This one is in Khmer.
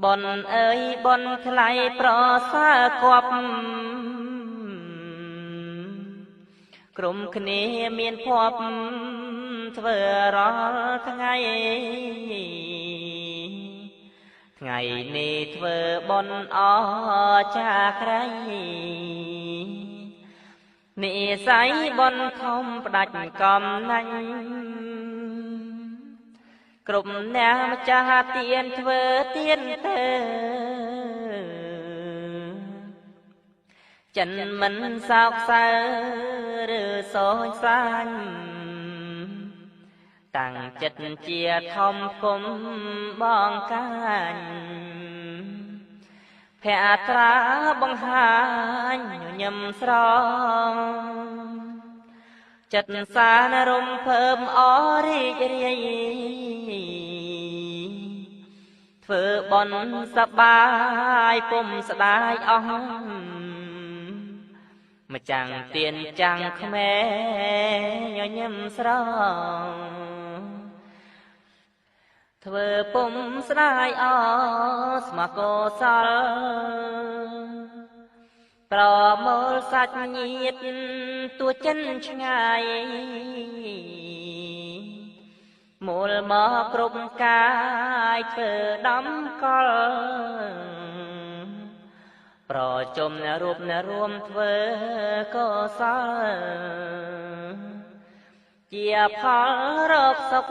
បុណ្យអើយបុណ្យថ្លៃប្រសើរគប់ក្រុមគ្នាមានភ័ព្វធ្វើរាល់ថ្ងៃថ្ងៃនេះធ្វើបុណ្យអចាក្រៃនិស័យបុណ្យធំផ្ដាច់កំណាញ់គ្រប់អ្នកម្ចាស់ទានធ្វើទានទៅចិនមិនសោកសៅឬសោចសាញ់តាំងចិត្តជាធំគុំបងកាញ់ភក្ត្រាបង្ហាញញញឹមស្រងចិត្តសានរំភើបអរីករាយធ្វើបុណ្យសប្បាយពុំស្ដាយអស់ម្ចាំងទៀនចាំងក្មេញញឹមស្រងធ្វើពុំស្ដាយអស្មកុសលប្រមូលសាច់ញាតទួចិនឆ្ងាយមូលមកគ្រប់កាយធ្វើដំកលប្រជុំរូបរួមធ្វើកុសលជាផលរកសុខ។